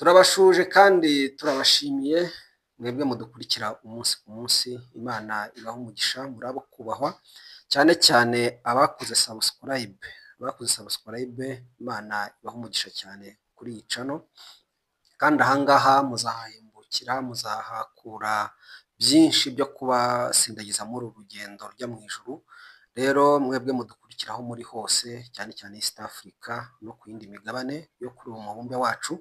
Turabashuje kandi turabashimiye mwebwe mudukurikira umunsi ku munsi. Imana ibaha umugisha, muri abo kubahwa, cyane cyane abakoze subscribe. Abakoze subscribe, Imana ibaha umugisha cyane kuri iyi channel, kandi ahangaha muzahahembukira, muzahakura byinshi byo kubasindagiza muri uru rugendo rujya mu ijuru. Rero mwebwe mudukurikira aho muri hose, cyane cyane East Africa no ku yindi migabane yo kuri uwo mubumbe wacu,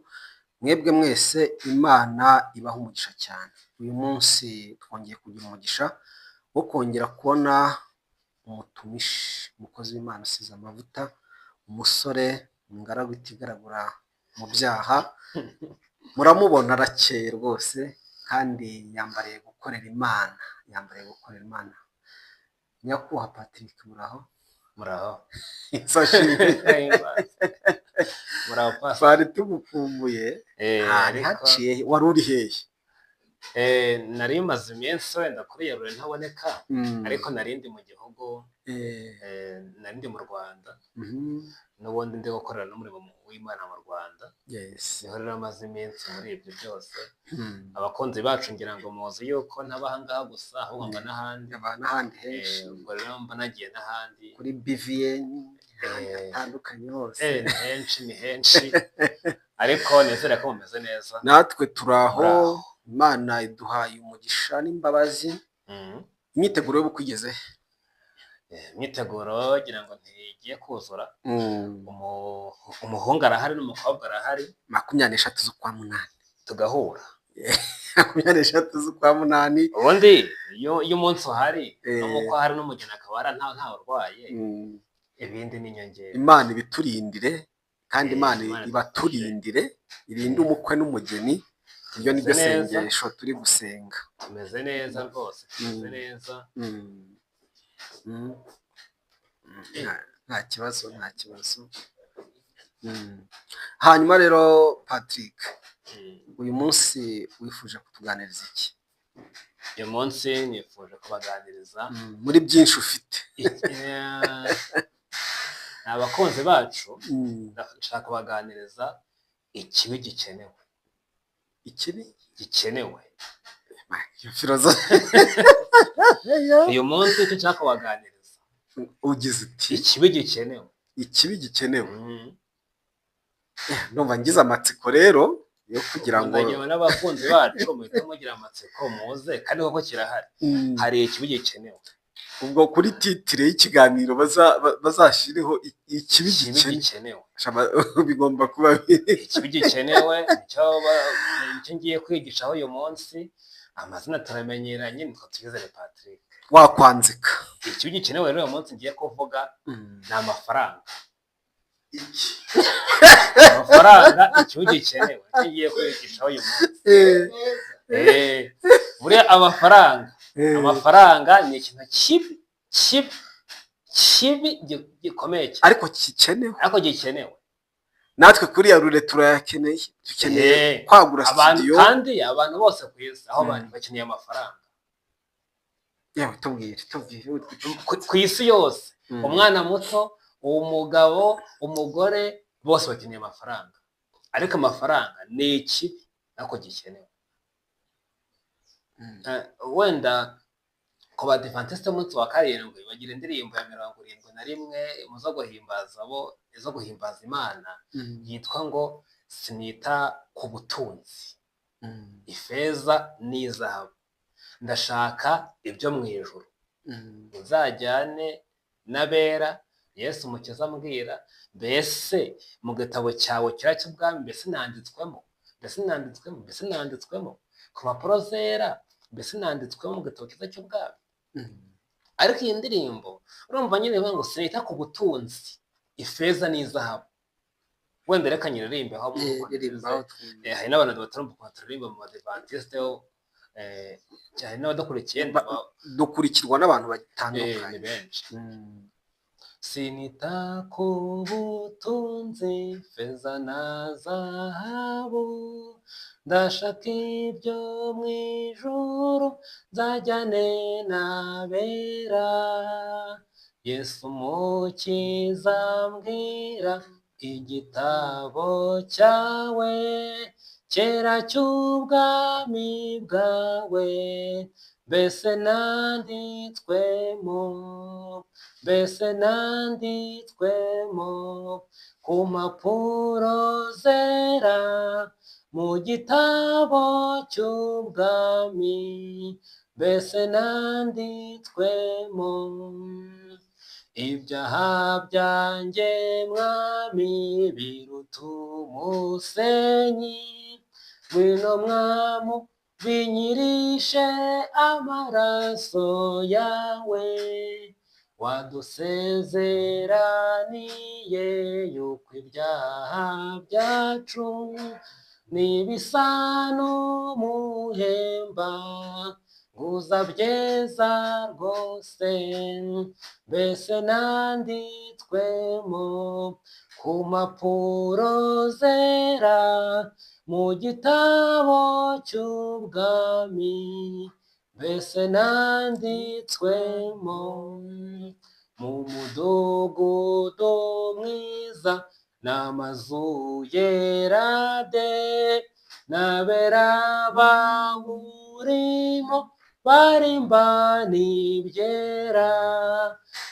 mwebwe mwese Imana ibaha umugisha cyane. Uyu munsi twongeye kugira umugisha wo kongera kubona umutumishi, umukozi w'Imana usize amavuta, umusore, ingaragu itigaragura mu byaha. Muramubona arakeye rwose, kandi yambariye gukorera Imana, yambariye gukorera Imana. Nyakubahwa Patrick, muraho? Muraho. Yesu. Muraho, pastor. Twari tugukumbuye. Hari ariko haciye, wari uri hehe? Nari maze iminsi wenda kuri Yarure ntaboneka, ariko nari ndi mu gihugu, nari ndi mu Rwanda, n'ubundi ndi gukorera n'umurimo w'Imana mu Rwanda. Niho rero maze iminsi muri ibyo byose. Abakunzi bacu, ngira ngo muzi yuko ntaba aha ngaha gusa, ahubwo mba n'ahandi. Aba n'ahandi henshi. Ubwo rero mba nagiye n'ahandi. Kuri BVN, ahandi hatandukanye hose. Ni henshi, ni henshi, ariko nizere ko mumeze neza. Natwe turaho. Muraho. Imana iduhaye umugisha n'imbabazi. Imyiteguro y'ubukwe igeze he? Imyiteguro ngira ngo ntigiye kuzura. Umuhungu arahari n'umukobwa arahari. 23 z'ukwa munani. Tugahura. 23 z'ukwa munani. Ubundi iyo umunsi uhari, n'umukwe ahari n'umugeni akaba ahari, ntawe urwaye, ibindi ni inyongera. Imana ibiturindire kandi Imana Imana ibaturindire, irinde umukwe n'umugeni. Iryo ni ryo Tumeze neza. sengesho turi gusenga. Tumeze neza rwose, tumeze neza. Nta kibazo, nta kibazo. Hanyuma rero Patrick, uyu munsi wifuje kutuganiriza iki? Uyu munsi nifuje kubaganiriza Muri byinshi ufite. Ni abakunzi bacu, ndashaka kubaganiriza ikibi gikenewe. Ikibi gikenewe. Iyo philosophie. Uyu munsi icyo nshaka kubaganiriza, Ugize uti ikibi gikenewe. Ikibi gikenewe. Ndumva ngize amatsiko rero yo kugira ngo Ndagira n'abakunzi bacu muhite mugira amatsiko, muze, kandi koko kirahari. Hari ikibi gikenewe. Ubwo kuri titre y'ikiganiro bazashyireho ikibi ikibi gikenewe. Gikenewe. Bigomba kuba biri Ikibi gikenewe, nicyo ngiye kwigishaho uyu munsi. Amazina turamenyeranye, nitwa Tuyizere Patrick. Wakwanzika. Ikibi gikenewe rero uyu munsi ngiye kuvuga ni amafaranga. Iki? Amafaranga, ikibi gikenewe, nicyo ngiye kwigishaho uyu munsi. Buriya amafaranga, amafaranga ni ikintu kibi, kibi, kibi, gikomeye cyane. Ariko gikenewe. Ariko gikenewe. Natwe kuri ya rure turayakeneye, dukeneye kwagura abantu studio. Kandi abantu bose ku isi aho bari bakeneye amafaranga. Yewe, tubwire, tubwire. Ku isi yose, umwana muto, umugabo, umugore, bose bakeneye amafaranga, ariko amafaranga ni ikibi ariko gikenewe. Wenda ku Badivantiste, umunsi wa karindwi bagira indirimbo ya 71 mu zo guhimbaza, bo izo guhimbaza Imana, yitwa ngo "Sinita ku butunzi, ifeza n'izahabu, ndashaka ibyo mu ijuru, nzajyane n'abera, Yesu Umukiza ambwira, mbese mu gitabo cyawe kera cy'ubwami, mbese nanditswemo, mbese nanditswemo, mbese nanditswemo ku mpapuro zera, mbese nanditswemo mu gitabo cyiza cy'ubwami?" Ariko iyi ndirimbo urumva nyine ivuga ngo "Sinita ku butunzi, ifeza n'izahabu." Wenda reka nyiririmbe aho Ririmbaho twumve. Hari n'abantu batarumva ukuntu turirimba mu Badivantiste, hari n'abadakurikiye. Dukurikirwa n'abantu Ni batandukanye. benshi. Sinita ku butunzi, feza na zahabu, ndashaka ibyo mu ijuru, nzajyane n'abera, Yesu Umukiza ambwira, igitabo cyawe. cyera cy'ubwami bwawe, mbese nanditswemo, mbese nanditswemo ku mpapuro zera mu gitabo cy'ubwami, mbese nanditswemo. Ibyaha byanjye mwami biruta umusenyi, ngwino mwami binyirishe amaraso yawe, wadusezeraniye yuko ibyaha byacu nibisa n'umuhemba, uzabyeza rwose, mbese nanditswemo ku mpapuro zera mu gitabo cy'ubwami, mbese nanditswemo. Mu mudugudu mwiza n'amazu yera de, n'abera bawurimo barimbana ibyera,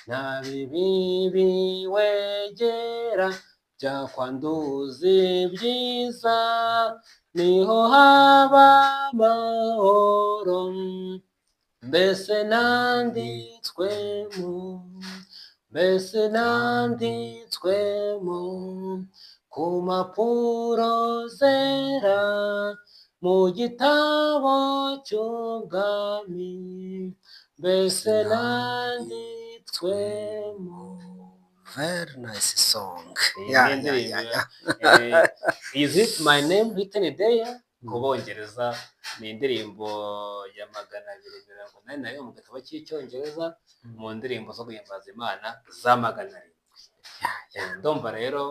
nta bibi biwegera byakwanduza ibyiza, niho haba amahoro, mbese nanditswemo, mbese nanditswemo ku mpapuro zera mu gitabo cy'ubwami, mbese nanditswemo. Very nice song. Iyi Ya, ni ya, indirimbo ya, ya. Is it my name written there? Ku Bongereza ni indirimbo ya 281 mu gitabo cy'Icyongereza, mu ndirimbo zo guhimbaza Imana za 700. Ndumva rero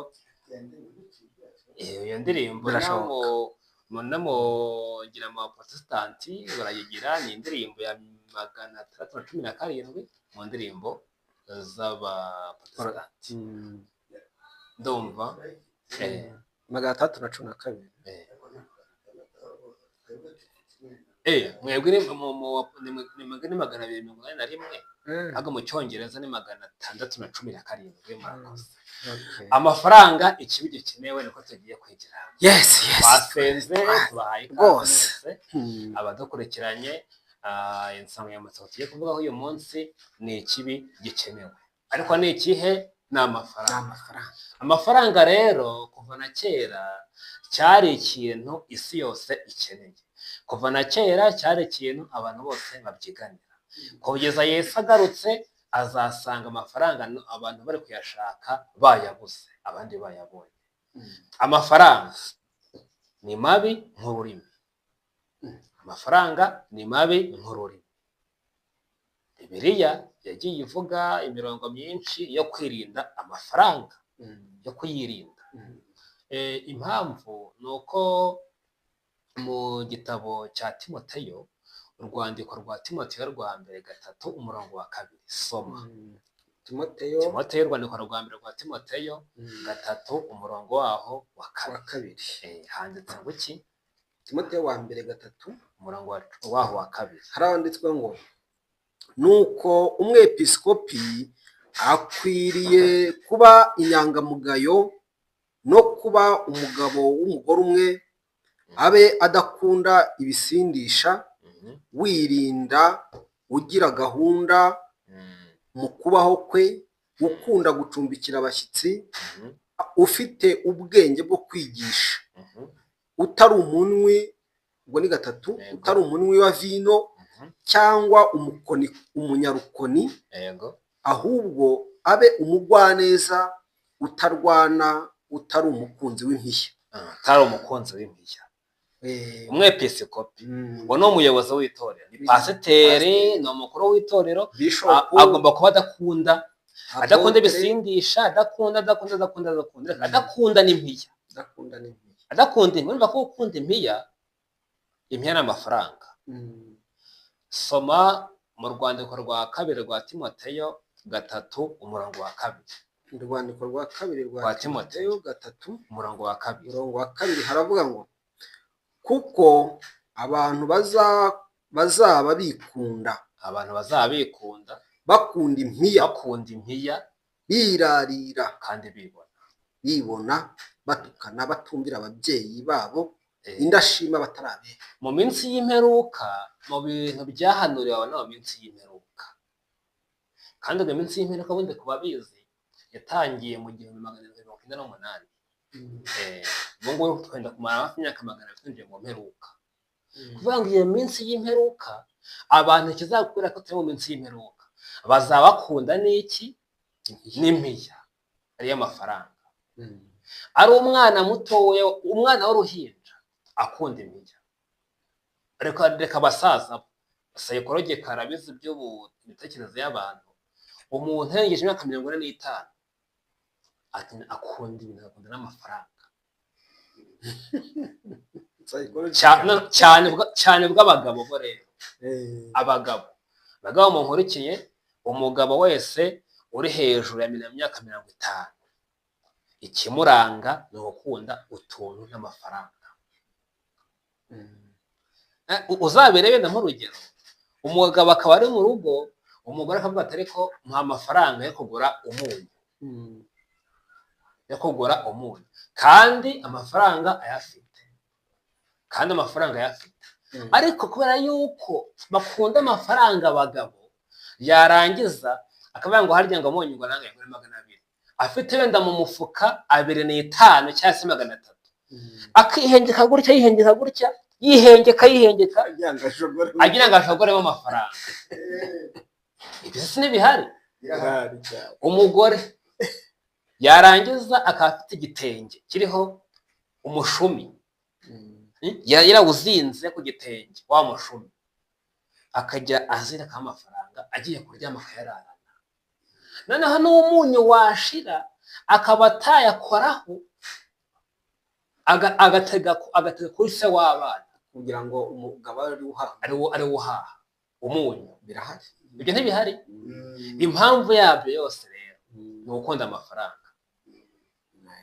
iyo ndirimbo no Birashoboka. mu ngira mu Baprotestanti barayigira, ni indirimbo ya 617 mu ndirimbo z'Abaprotestanti. Ndumva 612. Mwebwe ni ni 281, ahubwo mu Cyongereza ni 617. Murakoze. Amafaranga, ikibi gikenewe, niko tugiye kwigira. Yes. Twasenze, tubahaye ikaze Rwose. mwese abadukurikiranye. Insanganyamatsiko tugiye kuvugaho uyu munsi ni ikibi gikenewe, ariko ni ikihe? Ni Ni amafaranga. Amafaranga. Amafaranga rero kuva na kera cyari ikintu isi yose ikeneye, kuva na kera cyari ikintu abantu bose babyiganira. Kugeza Yesu agarutse, azasanga amafaranga abantu bari kuyashaka bayabuze, abandi bayabonye. Amafaranga ni mabi nk'ururimi, amafaranga ni mabi nk'ururimi. Bibiliya yagiye ivuga imirongo myinshi yo kwirinda amafaranga, yo kuyirinda. Impamvu ni uko mu gitabo cya Timoteyo, urwandiko rwa Timoteyo rwa mbere 3 umurongo wa 2, soma. Timoteyo. Timoteyo, urwandiko rwa mbere rwa Timoteyo 3 umurongo waho wa wa 2. 2. Handitse ngo iki? Timoteyo wa mbere 3 umurongo waho wa 2. Haranditswe ngo: "Nuko umwepiskopi akwiriye kuba inyangamugayo no kuba umugabo w'umugore umwe, abe adakunda ibisindisha, wirinda, ugira gahunda mu kubaho kwe, ukunda gucumbikira abashyitsi, ufite ubwenge bwo kwigisha, utari umunywi," ubwo ni 3, "utari umunywi wa vino cyangwa umukoni, umunyarukoni, ahubwo abe umugwaneza, utarwana, utari umukunzi w'impiya." Utari umukunzi w'impiya. Umwepiskopi ngo ni umuyobozi w'itorero, ni pasiteri, ni umukuru w'itorero, Bishop, agomba kuba adakunda Apôtre, ibisindisha, adakunda adakunda adakunda adakunda adakunda n'impiya. Adakunda n'impiya. Adakunda impiya. Urumva ko gukunda impiya, impiya ni amafaranga. Soma mu rwandiko rwa kabiri rwa Timoteyo 3 umurongo wa 2. Urwandiko rwa kabiri rwa Rwa Timoteyo. Timoteyo 3 umurongo wa 2. Umurongo wa 2, haravuga ngo: Kuko abantu bazaba bikunda. Abantu bazaba bikunda. Bakunda impiya. Bakunda impiya. Birarira. Kandi bibona. Bibona, batukana, batumvira ababyeyi babo, indashima, batarabera. Mu minsi y'imperuka, mu bintu byahanuriwe abantu mu minsi y'imperuka, kandi iyo minsi y'imperuka bundi ku babizi yatangiye mu 1798. Ubu ngubu twenda kumara hafi imyaka 200 twinjiye mu mperuka. Kuvuga ngo iyo minsi y'imperuka, abantu ikizakubwira ko turi mu minsi y'imperuka, bazaba bakunda n'iki? N'impiya, ariyo mafaranga. Ari umwana mutoya, umwana w'uruhinja akunda impiya. Reka reka, abasaza psychologue karabizi by'ubu imitekerereze y'abantu. Umuntu yarengeje imyaka 45 ati akunda ibintu, akunda n'amafaranga. Cyane bw'abagabo bo rero. Abagabo, bagabo munkurikiye, umugabo wese uri hejuru ya myaka 50, ikimuranga ni ugukunda utuntu n'amafaranga. Uzabirebe nk'urugero, umugabo akaba ari mu rugo, umugore akavuga ati: "Ariko mpa amafaranga yo kugura umunyu," yo kugura umunyu, kandi amafaranga ayafite, kandi amafaranga ayafite. Ariko kubera yuko bakunda amafaranga abagabo, yarangiza akavuga ngo harya ngo umunyu ngo nange ngure 200, afite wenda mu mufuka 2.5 cyangwa se 300, akihengeka gutya, yihengeka gutya, yihengeka, yihengeka, agira ngo ashobore agira ngo ashogoremo amafaranga. Ibyo si ntibihari? Birahari cyane. Umugore yarangiza akaba afite igitenge kiriho umushumi, yarawuzinze ku gitenge, wa mushumi akajya azirikaho amafaranga, agiye kuryama akayararana. Noneho n'umunyu washira akaba atayakoraho, agatega kuri se w'abana. Kugira ngo umugabo ari uhaha. Ari wo uhaha umunyu. Birahari. Ibyo ntibihari? Impamvu yabyo yose rero ni ugukunda amafaranga.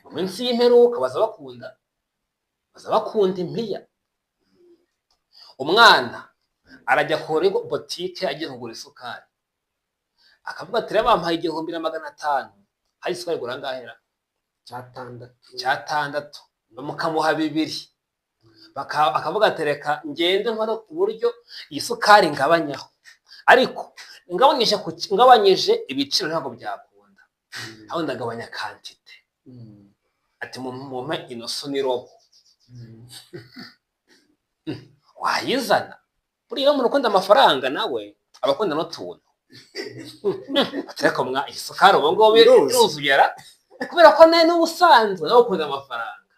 Mu minsi y'imperuka baza bakunda impiya. Umwana arajya kuri botike agiye kugura isukari, akavuga ati: "Rero bampaye 1500." Hari isukari igura angahera? 6. 6, mukamuha 2. Akavuga ati: "Reka ngende nkore ku buryo iyi sukari ngabanyaho, ariko ngabanyije ibiciro ntabwo byakunda, aho ndagabanya quantité." Ati: "Mumpe inusu n'irobo." Wayizana. Buriya umuntu ukunda amafaranga nawe aba akunda n'utuntu. Ati: "Ariko mwa iyi sukari ubu ngubu Iruzuye. iruzuye ra?" Kubera ko nawe n'ubusanzwe nawe ukunda amafaranga.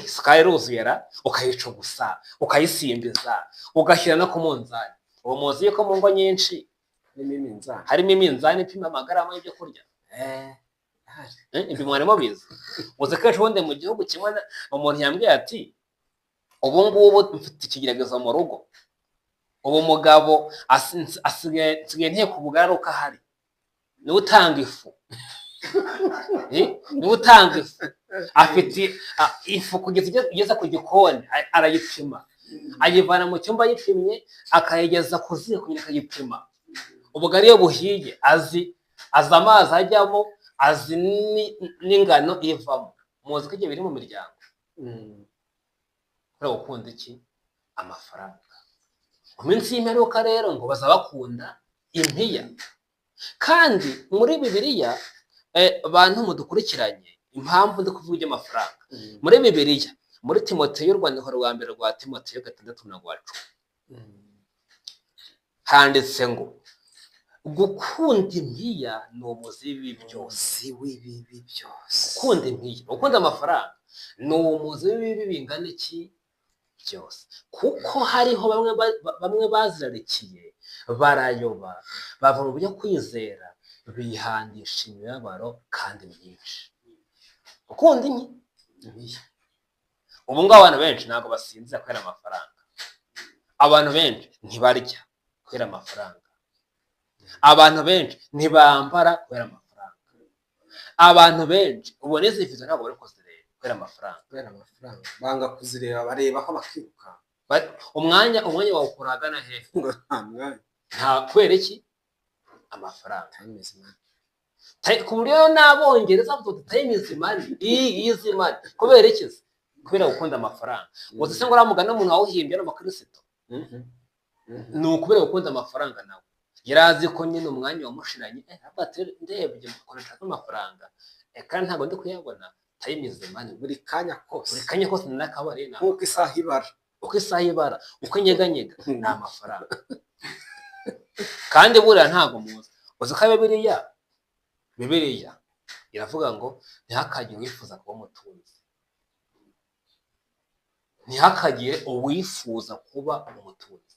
Isukari iruzuye ra? Ukayicugusa, ukayisimbiza, ugashyira no ku munzani. Ubu muzi yuko mu ngo nyinshi harimo iminzani? Harimo iminzani ipima amagarama y'ibyo kurya. Ahari. Ibi mwari mubizi? Uzi ko ejo bundi mu gihugu kimwe umuntu yambwiye ati: "Ubu ngubu mfite ikigeragezo mu rugo, ubu umugabo asigaye nteka ubugari ari uko ahari, niwe utanga ifu." Niwe utanga ifu, afite ifu kugeza igeze ku gikoni arayipima, ayivana mu cyumba ayipimye, akayigeza ku ziko kugira akayipima. Ubugari iyo buhiye azi amazi ajyamo, azi n'ingano ivamo. Muzi ko ibyo biri mu miryango? Kubera gukunda iki? Amafaranga. Mu minsi y'imperuka rero ngo baza bakunda impiya. Kandi muri Bibiliya, bantu mudukurikiranye, impamvu ndi kuvuga iby'amafaranga, muri Bibiliya, muri Timoteyo, urwandiko rwa mbere rwa Timoteyo 6:10, handitse ngo gukunda impiya ni umuzi w'ibibi byose. Umuzi w'ibibi byose. Gukunda impiya, gukunda amafaranga ni umuzi w'ibibi bingana iki? Byose. Kuko hariho bamwe bazirarikiye barayoba, bava mu byo kwizera, bihandisha imibabaro kandi myinshi. Gukunda impiya. Ubu ngubu abantu benshi ntabwo basinzira kubera amafaranga, abantu benshi ntibarya kubera amafaranga, abantu benshi ntibambara kubera amafaranga, abantu benshi ubu n'izi viza ntabwo bari kuzireba kubera. Kubera amafaranga. Kubera amafaranga banga kuzireba, barebaho bakiruka. Umwanya wawukura ahagana hehe? Ngo nta mwanya. Nta, kubera iki? Amafaranga. Time is money. Ku buryo n'Abongereza bavuga bati time is money, iyi is money. Kubera iki se? Kubera gukunda amafaranga. Uzi se ngo uriya mugani umuntu wawuhimbye ari umukristo? Ni ukubera gukunda amafaranga. Nawe yari azi ko nyine umwanya wamushiranye, aravuga ati ndebye ukuntu nshaka amafaranga, kandi ntabwo ndi kuyabona, time is money. Buri kanya kose. Buri kanya kose n'akabari ni Nk'uko isaha ibara. Uko isaha ibara, uko inyeganyega, ni amafaranga. Kandi buriya ntabwo muzi, uzi ko Bibiliya iravuga ngo ntihakagire uwifuza kuba umutunzi, ntihakagire uwifuza kuba umutunzi.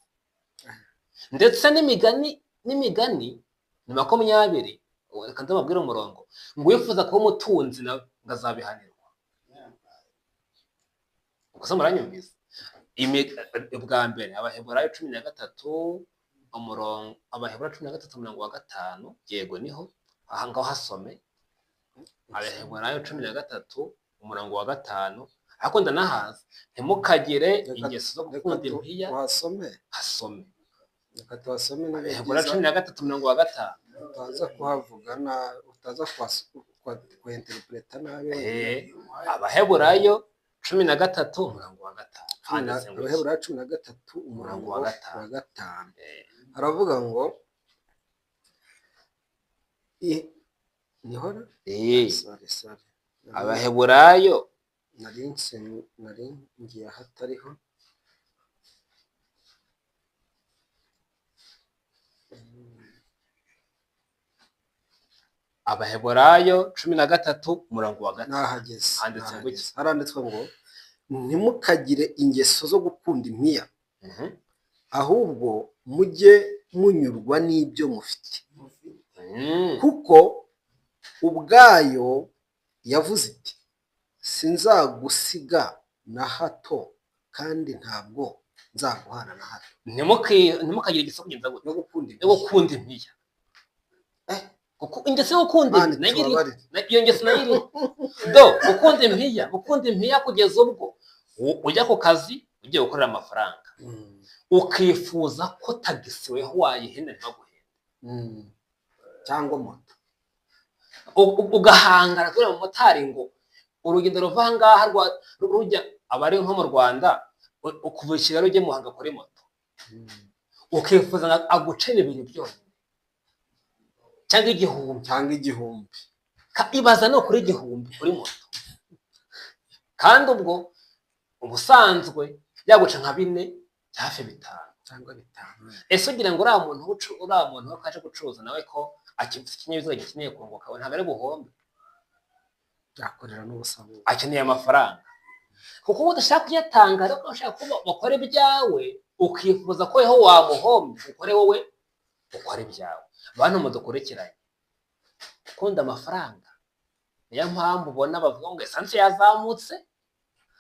Ndetse n'imigani ni 20, reka ndababwire umurongo, ngo uwifuza kuba umutunzi nawe ngo azabihanirwa. Ubwo se muranyumvise? Ubwa mbere Abaheburayo 13 umurongo, Abaheburayo 13 umurongo wa 5, yego niho aha ngaho, hasome Abaheburayo 13 umurongo wa 5, ariko ndanahazi, ntimukagire ingeso zo Reka gukunda impiya. Tuhasome. Hasome. Reka tuhasome, ni Abaheburayo byiza. 13 umurongo wa 5. Utaza kuhavuga na utaza kuhainterpreta nabi. Abaheburayo 13 umurongo wa 5 handitse ngo iki? Abaheburayo 13 umurongo wa 5. Wa 5 haravuga ngo niho? Sorry, sorry. Abaheburayo. Nari ngiye ahatariho. Abaheburayo 13 umurongo wa 5. Nahageze. Handitse ngo iki? Nahageze. Haranditswe ngo ntimukagire ingeso zo gukunda impiya, ahubwo mujye munyurwa n'ibyo mufite, kuko ubwayo yavuze iti sinzagusiga na hato, kandi ntabwo nzaguhana na hato. Ntimukagire ingeso yo kugenza gute? No gukunda Yo impiya. gukunda impiya. Kuko ingeso yo gukunda Imana nayo iriho. itubabarire. Iyo ngeso nayo iriho do, gukunda impiya, gukunda impiya kugeza ubwo ujya ku kazi ugiye gukorera amafaranga, ukifuza ko tagisi weho wayihenda ntibaguhende. Cyangwa moto. Ugahangara kubera umumotari ngo urugendo ruva aha ngaha rujya aba ari nko mu Rwanda, kuva i Kigali ujye Muhanga kuri moto, ukifuza ngo aguce 2 byonyine cyangwa 1000. Cyangwa 1000. Ibaza ni ukuri 1000 kuri moto, kandi ubwo ubusanzwe yaguca nka 4 hafi 5. Cyangwa 5. Ese ugira ngo uriya muntu we kaje gucuruza nawe ko akifite ikinyabiziga gikeneye kunguka, ntabwo ari buhombe? Yakorera n'ubusa bubu. Akeneye amafaranga, kuko uba udashaka kuyatanga, ariko ushaka ko bakora ibyawe, ukifuza ko weho wamuhombye, ukore wowe ukora ibyawe. Bantu mudukurikiranye, gukunda amafaranga niyo mpamvu ubona bavuga ngo esanse yazamutse,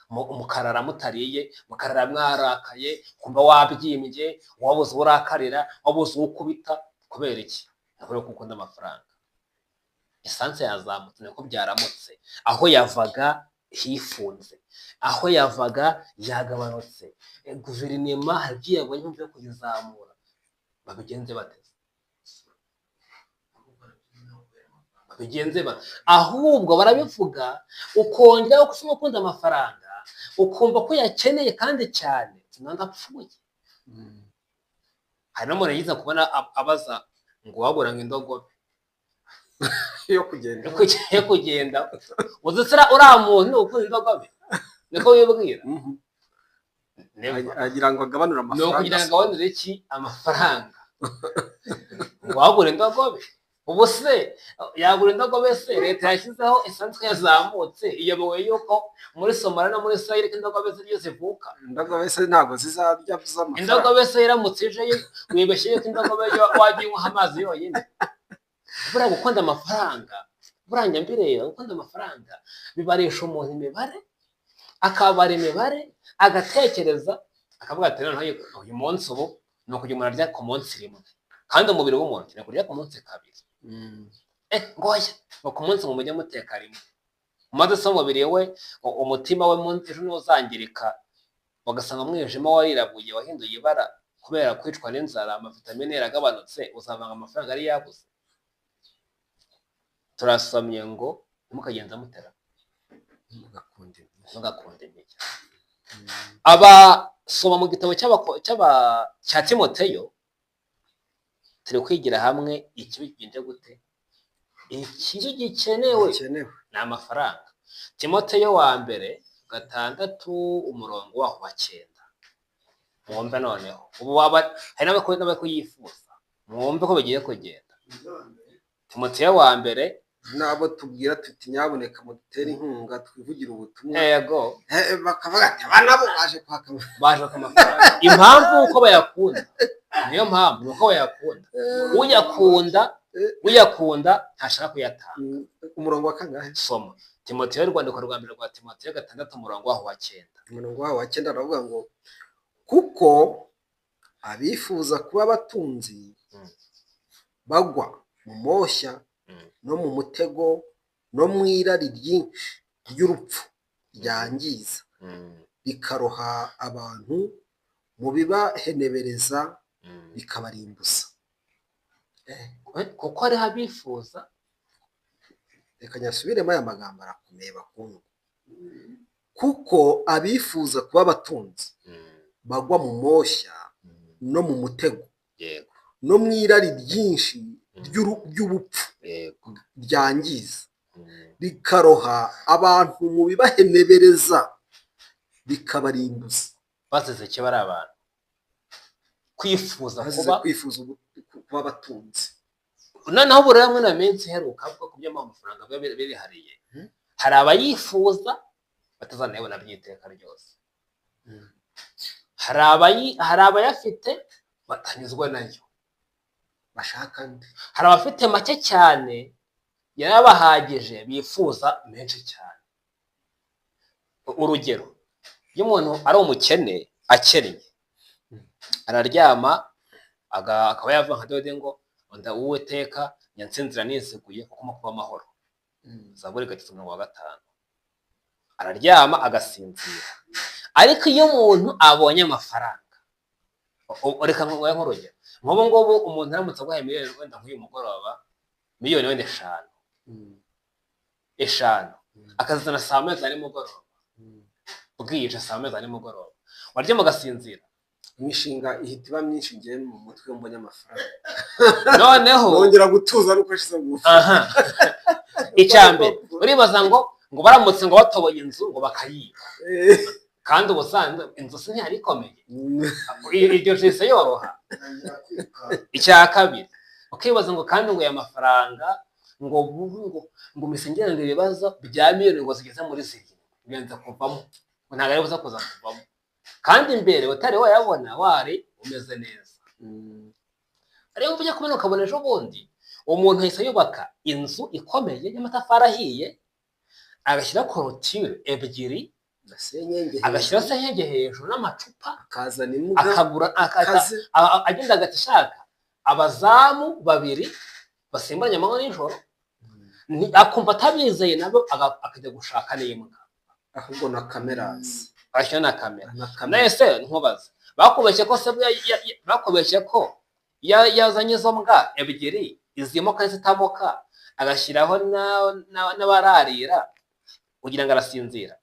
mukarara mutariye, mukarara mwarakaye, kumva wabyimbye, wabuze uwo urakarira, wabuze uwo ukubita. Kubera iki? Kubera ko ukunda amafaranga. Esanse yazamutse niko byaramutse, aho yavaga hifunze, aho yavaga yagabanutse. Guverinoma hari ibyo yabonye impamvu yo kuyizamura, babigenze bate? Babigenze bate? Ahubwo barabivuga, ukongera uko ukunda amafaranga, ukumva ko uyakeneye kandi cyane, ndapfuye. Hari n'umuntu yize kubona abaza ngo wabura ngo indogobe yo kugenda. Yo kugenda. Uzi se uriya muntu ukunda indogobe niko wibwira? Never. Agira ngo agabanure Ni amafaranga. ukugira ngo agabanure iki? Amafaranga. Ngo wagura indogobe, ubu se yagura indogobe se leta yashyizeho esanse yazamutse, iyobowe yuko muri Somaliya no muri Israel ko indogobe ziryo zivuka? Indogobe se ntabwo zizarya z'amafaranga? Indogobe se iramutse ije wibeshye yuko indogobe yo wajya uyinywaho amazi yonyine? Buriya gukunda amafaranga, buriya njya mbireba, gukunda amafaranga bibarisha umuntu imibare, akabara imibare, agatekereza, akavuga ati noneho uyu munsi ubu ni ukujya umuntu arya ku munsi rimwe, kandi umubiri w'umuntu ukeneye kurya ku munsi kabiri. Ngoya ngo ku munsi ngo mujye muteka rimwe. Maze se umubiri we, umutima we ejo ntuzangirika, ugasanga umwijima warirabuye, wahinduye ibara kubera kwicwa n'inzara, amavitamine yaragabanutse, uzavanga amafaranga yari yabuze. Turasomye ngo ntimukagenze mutera, Ntugakunde impiya. Ntugakunde impiya. Abasoma mu gitabo cya Timoteyo, turi kwigira hamwe ikibi kigenze gute, ikibi gikenewe Gikenewe. ni amafaranga. Timoteyo wa mbere 6 umurongo waho wa 9. Mwumve noneho ubu waba hari n'abari kuyifuza, mwumve ko bigiye kugenda. Timoteyo wa mbere. N'abo tubwira tuti nyaboneka mudutere inkunga twivugire ubutumwa, Yego. Bakavuga ati aba nabo baje kwaka Baje ku mafaranga. Impamvu uko bayakunda, niyo mpamvu ni uko bayakunda. Uyakunda, uyakunda ntashaka kuyatanga. Umurongo wa kangahe? Soma Timoteyo, urwandiko rwa mbere rwa Timoteyo 6 umurongo waho wa 9. Umurongo wawo wa 9 aravuga ngo kuko abifuza kuba abatunzi bagwa mu moshya no mu mutego no mu irari ryinshi ry'urupfu ryangiza, bikaroha abantu mu bibahenebereza, bikabarimbuza. Kuko hariho abifuza. Reka nyasubiremo, aya magambo arakomeye bakundwa. Kuko abifuza kuba abatunzi bagwa mu moshya no mu mutego no mu irari ryinshi ry'ubupfu ryangiza, rikaroha abantu mu bibahenebereza, bikabarimbuza. Bazize icyo? Bari abantu kwifuza Bazize kuba kwifuza kuba abatunzi. Noneho ubu rero muri ino minsi iheruka bwo kubyamo amafaranga biba birihariye. Hari abayifuza batazanayabona by'iteka ryose. Hari abayafite batanyuzwa nayo, bashaka andi. Hari abafite make cyane yarabahagije, bifuza menshi cyane. Urugero, iyo umuntu ari umukene, akennye, araryama akaba yavuga nka Dawidi ngo nda Uwiteka nyansinzira niziguye kuko kuba amahoro. Zaburi 3 umurongo wa 5. Araryama agasinzira. Ariko iyo umuntu abonye amafaranga, reka nguhe nk'urugero, nk'ubu ngubu umuntu aramutse aguhaye miliyoni wenda nk'uyu mugoroba, miliyoni wenda 5, 5, akazizana saa 1 za nimugoroba, bwije saa 1 za nimugoroba, waryama ugasinzira. Imishinga ihita iba myinshi ngewe mu mutwe iyo mbonye amafaranga. Noneho Nongera gutuza ariko ashize mu Aha, icya mbere uribaza ngo baramutse ngo batoboye inzu ngo bakayiba, kandi ubusanzwe inzu si ntiyari ikomeye, iryo jisho yoroha. Icya kabiri ukibaza ngo kandi ngo aya mafaranga ngo bubu ngo misengere ngo ibibazo bya miliyoni ngo zigeze muri 7 birenze kuvamo, ngo ntabwo ari buze kuza kuvamo, kandi mbere utari wayabona wari umeze neza. Ariko ujya kubona ukabona ejo bundi umuntu ahise yubaka inzu ikomeye y'amatafari ahiye, agashyira clôture ebyiri, senyenge. Agashyira senyenge hejuru n'amacupa, akazana imbwa akagura akaze. Agenda agahita ashaka abazamu babiri basimburanye amanywa nijoro. Akumva atabizeye nabo, akajya gushaka n'imbwa. Ahubwo na cameras. Agashyira na kamera. Na kamera. Nese nkubaze, bakubeshye ko se bakubeshye ko yazanye izo mbwa ebyiri izimoka n'izitamoka, agashyiraho n'abararira kugira ngo arasinzira?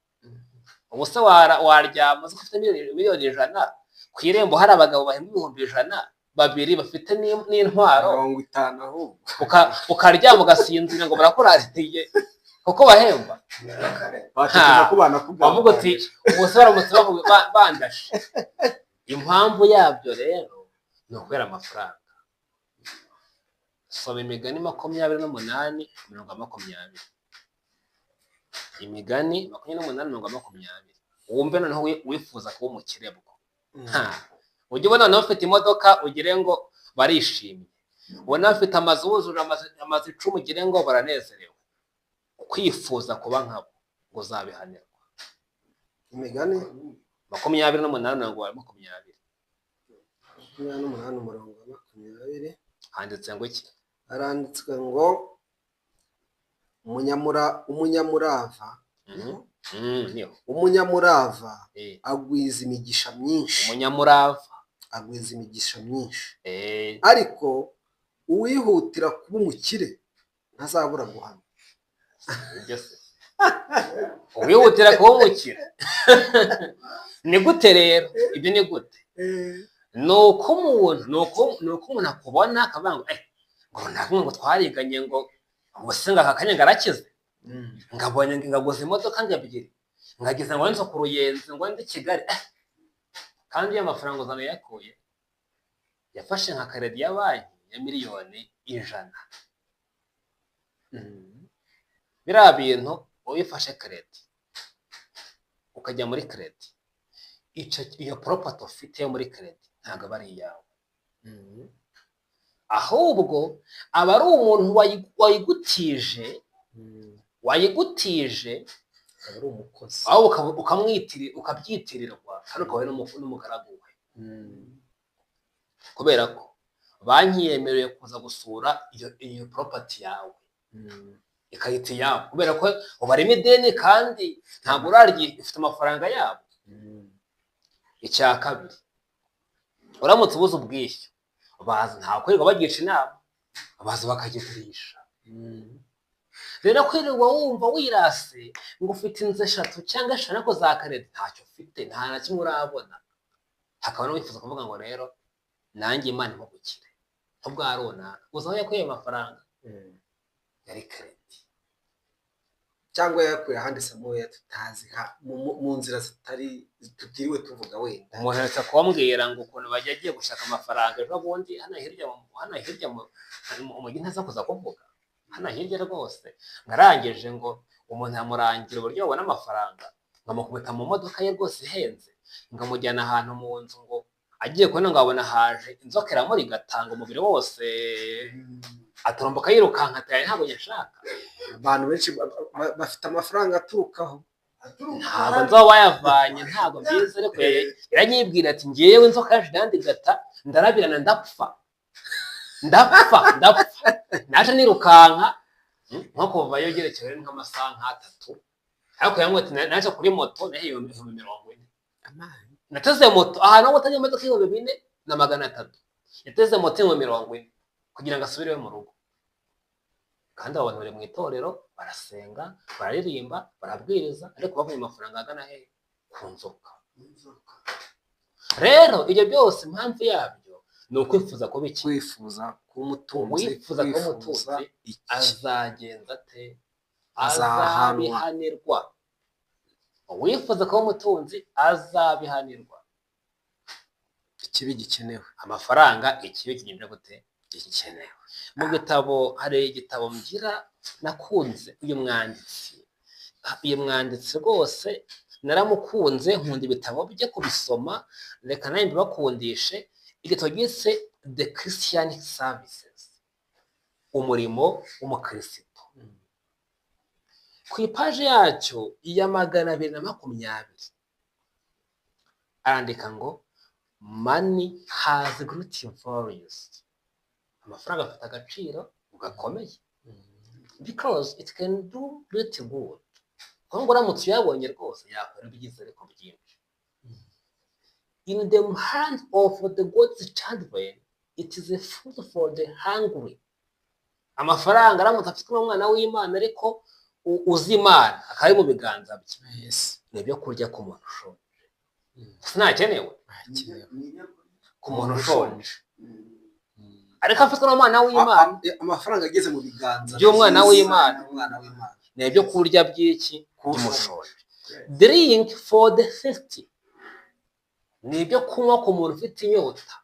Ubu se waryama uzi ko ufite miliyoni 100 ku irembo, hari abagabo bahembwa 100,000 babiri bafite n'intwaro? 50 ahubwo. Ukaryama ugasinzira ngo barakurariye kuko bahemba? Batekereza ko banakugambaniye. Wavuga uti ubu se baramutse bandashe. Impamvu yabyo rero ni ukubera amafaranga. Soma Imigani 28 mirongo 20. Imigani 28 mirongo 20, wumve noneho wifuza kuba umukire bwo. Ha. Ujye ubona noneho ufite imodoka ugire ngo barishimye, ubona bafite amazu wujuje amazu 10 ugire ngo baranezerewe. Kwifuza kuba nkabo ngo uzabihanirwa. Imigani 28 mirongo 20. 28 umurongo wa 20. Handitse ngo iki? Haranditswe ngo Umunyamurava Niho. Umunyamurava agwiza imigisha myinshi. Umunyamurava. Agwiza imigisha myinshi, ariko uwihutira kuba umukire ntazabura guhanwa. Ibyo se, uwihutira kuba umukire ni gute rero? Ibyo ni gute? Ni uko umuntu akubona akavuga ngo ngo runaka, ngo twariganye, ngo ubu se ngo aka kanya ngo arakize, ngabonye ngaguze imodoka ngo ebyiri, ngageze ngo nzo ku Ruyenzi, ngo ndi Kigali. Kandi iyo amafaranga uzana yakuye, yafashe nka crédit ya banki ya miliyoni 100. Biriya bintu, ubifashe crédit, ukajya muri crédit, iyo property ufite yo muri crédit ntabwo aba ari iyawe, ahubwo aba ari umuntu wayigutije, wayigutije. Aba ari umukozi. Aho ukabyitirirwa kandi ukaba ari n'umugaragu we, kubera ko banki yemerewe kuza gusura iyo property yawe, ikayita iyabo, kubera ko ubarimo ideni kandi ntabwo urarya, ifite amafaranga yabo. Icya kabiri, uramutse ubuze ubwishyu, baza, nta kwirirwa bagisha inama, baza bakagigurisha. Rero kwirirwa wumva wirase ngo ufite inzu eshatu cyangwa eshanu ariko za crédit, ntacyo ufite, nta na kimwe urabona, hakaba n'uwifuza kuvuga ngo rero nanjye Imana impugukire nk'ubwa runaka, uzi aho yakuye ayo mafaranga? Yari crédit. Cyangwa yayakuye ahandi samoya tutazi, mu nzira zitari tutiriwe tuvuga wenda. Umuntu aherutse kumbwira ngo ukuntu bajya agiye gushaka amafaranga ejo bundi hano hirya mu mujyi, ntaza kuza kuvuga hano hirya rwose, ngo arangije ngo umuntu yamurangira uburyo babona amafaranga, ngo amukubita mu modoka ye rwose ihenze, ngo amujyana ahantu mu nzu, ngo agiye kubona ngo abona haje inzoka iramurigatanga umubiri wose, aturumbuka yirukanka ati: "Aya ntabwo nyashaka." Abantu benshi bafite amafaranga aturukaho. Ntabwo nzi aho bayavanye, ntabwo mbizi, ariko yaranyibwira ati: "Ngewe inzoka yaje irandigata, ndarabirana, ndapfa, ndapfa, ndapfa, naje nirukanka." Nko kuvayo ugerekewe nk'amasaha nk'atatu, ariko yambwiye ati: "Naje kuri moto nahiye 40,000, nateze moto ahantu ho gutega imodoka 4,300." Yateze moto 40,000 kugira ngo asubire iwe mu rugo. Kandi abo bantu bari mu itorero, barasenga, bararirimba, barabwiriza, ariko bavuye amafaranga agana he? Ku nzoka. Rero ibyo byose impamvu yabyo ni ukwifuza kuba iki? Kwifuza kuba umutunzi. Uwifuza kuba kwifuza umutunzi iki? Azagenza ate? Azahanwa. Azabihanirwa. Uwifuza kuba umutunzi azabihanirwa. Ikibi gikenewe. Amafaranga, ikibi kigenda gute? Gikenewe. Mu gitabo, hari igitabo mbwira nakunze, uyu mwanditsi rwose naramukunze, nkunda ibitabo bye kubisoma, reka nawe mbibakundishe. Igitabo gise The Christian Services, umurimo w'umukristo, ku ipaji yacyo ya 220 arandika ngo: "Money has great values." Amafaranga afite agaciro gakomeye, because it can do great good, kuko ngo uramutse uyabonye rwose yakora ibyiza ariko byinshi. In the hand of the God's children, it is a food for the hungry. Amafaranga aramutse afitwe n'umwana w'Imana, ariko uzi Imana, akaba ari mu biganza bye, ni ibyo kurya ku muntu ushonje. Sinakenewe ku muntu ushonje, ariko afitwe n'umwana w'Imana. Amafaranga ageze mu biganza by'umwana byiza, w'Imana. Umwana w'Imana. Ni ibyo kurya by'iki? By'umushonje. Drink for the thirsty, ni ibyo kunywa ku muntu ufite inyota.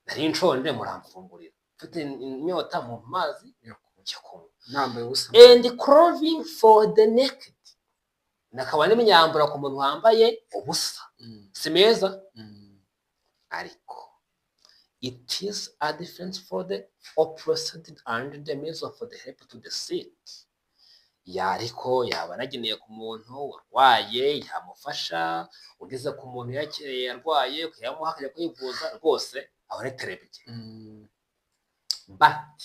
Nari nshonje muramfungurira, mfite inyota mu mazi yo kunywa. Nambaye ubusa. And clothing for the naked, nakaba n'imyambaro ku muntu wambaye ubusa. Si meza? Ariko it is a defense for the oppressed and the means of the help to the sick. Ya, ariko yaba anageneye ku muntu warwaye, yamufasha, ugeze ku muntu yakiriye yarwaye ukayamuha akajya kwivuza rwose, aba ari terebye. But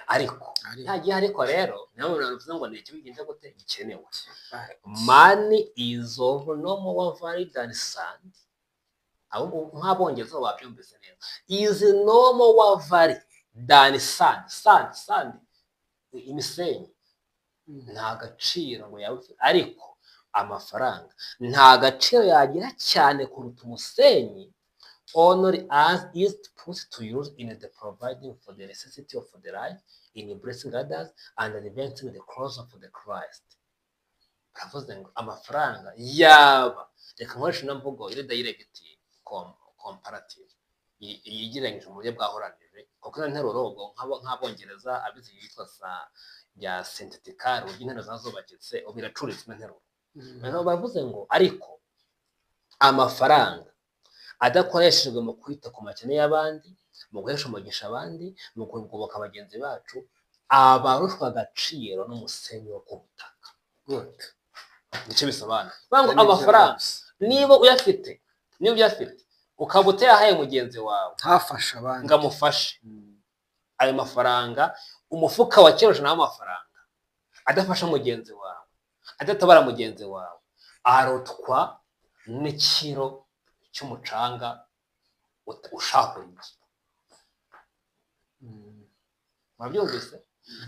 Ariko nta gihe, ariko rero niyo mpamvu bivuze ngo ni ikibi bigenze gute gikenewe. Money is of no more value than sand. Nk'Abongereza babyumvise neza, is no more value than sand. Sand, sand, imisenyi nta gaciro ngo yaba ifite, ariko amafaranga nta gaciro yagira cyane kuruta umusenyi, only as is put to use in the providing for the necessity of the life, in blessing others and advancing the cause of the Christ. Baravuze ngo amafaranga yaba, reka nkoreshe ino mvugo iri direct comparative, yigereranyije mu buryo bwahoranije, kuko ino nteruro ubwo nk'Abongereza abize yitwa sa bya syntactical, uburyo interuro ziba zubakitse, ubu iracuritse ino nteruro. Noneho bavuze ngo ariko amafaranga adakoreshejwe mu kwita ku makene y'abandi, mu guhesha umugisha abandi, mu kugoboka bagenzi bacu, aba arushwa agaciro n'umusenyi wo ku butaka. Good. Nicyo bisobanura. Bavuga ngo amafaranga niba uyafite ukaba utayahaye mugenzi wawe ntafashe abandi ngo amufashe, ayo mafaranga, umufuka wa kiro 100 w'amafaranga adafasha mugenzi wawe, adatabara mugenzi wawe, arutwa n'ikiro cy'umucanga ushahuriye. Mwabyumvise?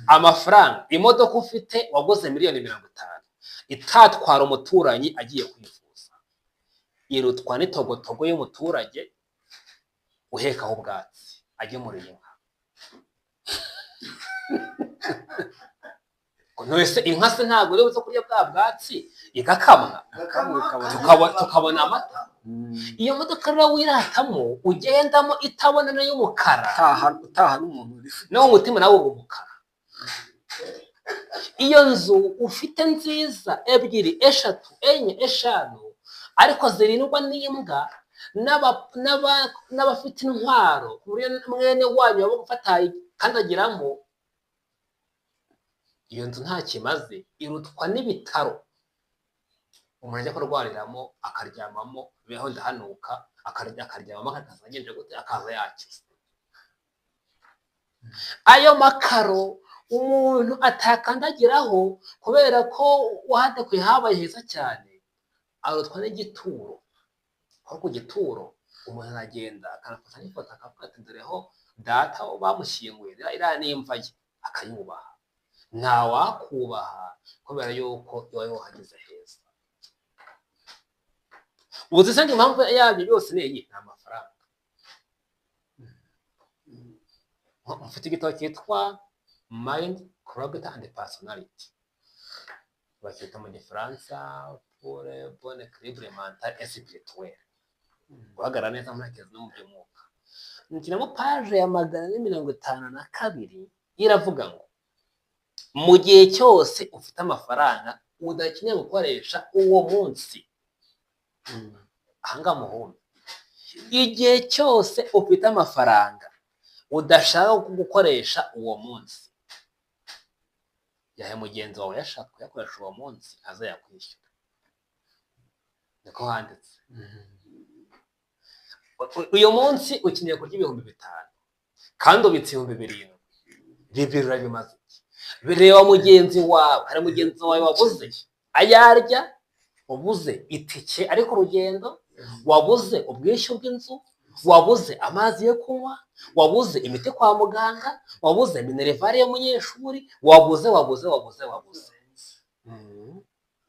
Amafaranga, imodoka ufite waguze miliyoni 50 itatwara umuturanyi agiye kwivuza, irutwa n'itogotogo y'umuturage uhekaho ubwatsi agemuriye inka. Ntese inka se ntabwo iri buze kurya bwa bwatsi igakamwa, tukabona amata? Iyo modoka rero wiratamo, ugendamo, itabona n'iy'umukara, utaha n'umuntu uri nawo umutima nawe uba umukara. Iyo nzu ufite nziza, ebyiri, eshatu, enye, eshanu, ariko zirindwa n'imbwa n'abafite intwaro, ku buryo mwene wanyu baba gufata kandagiramo, iyo nzu nta kimaze, irutwa n'ibitaro umuntu ajya kurwariramo, akaryamamo, biho ndahanuka, akarya, akaryamamo, akaza agenje gute, akaza yakize. Ayo makaro umuntu atakandagiraho kubera ko wahadekuye habaye heza cyane, arutwa n'igituro, aho ku gituro umuntu aragenda akanafata n'ifoto, akavuga ati: "Dore ho data bamushyinguye, iriya ni imva ye," akayubaha. Ntawakubaha kubera yuko iwawe wahageze heza. Ubu ngo impamvu yabyo byose ni iyi, ni amafaranga. Mfite igitabo cyitwa Mind, Character and Personality, bacyita mu Gifaransa Pour bon équilibre mental et spirituel, guhagarara neza mu ntekerezo no mu by'umwuka. Nshyiramo page ya 452, iravuga ngo mu gihe cyose ufite amafaranga udakeneye gukoresha uwo munsi, ahangaha muhumbi, igihe cyose ufite amafaranga udashaka gukoresha uwo munsi, yahe mugenzi wawe yashaka kuyakoresha uwo munsi, aze yakwishyura. Niko handitse. Uyu munsi ukeneye kurya 5000 kandi ubitse 7000, bibiri urabimaze iki? Bireba mugenzi wawe. Hari mugenzi wawe wabuze ayarya, wabuze itike ariko urugendo, wabuze ubwishyu bw'inzu, wabuze amazi yo kunywa, wabuze imiti kwa muganga, wabuze minerval y'umunyeshuri, wabuze, wabuze, wabuze, wabuze.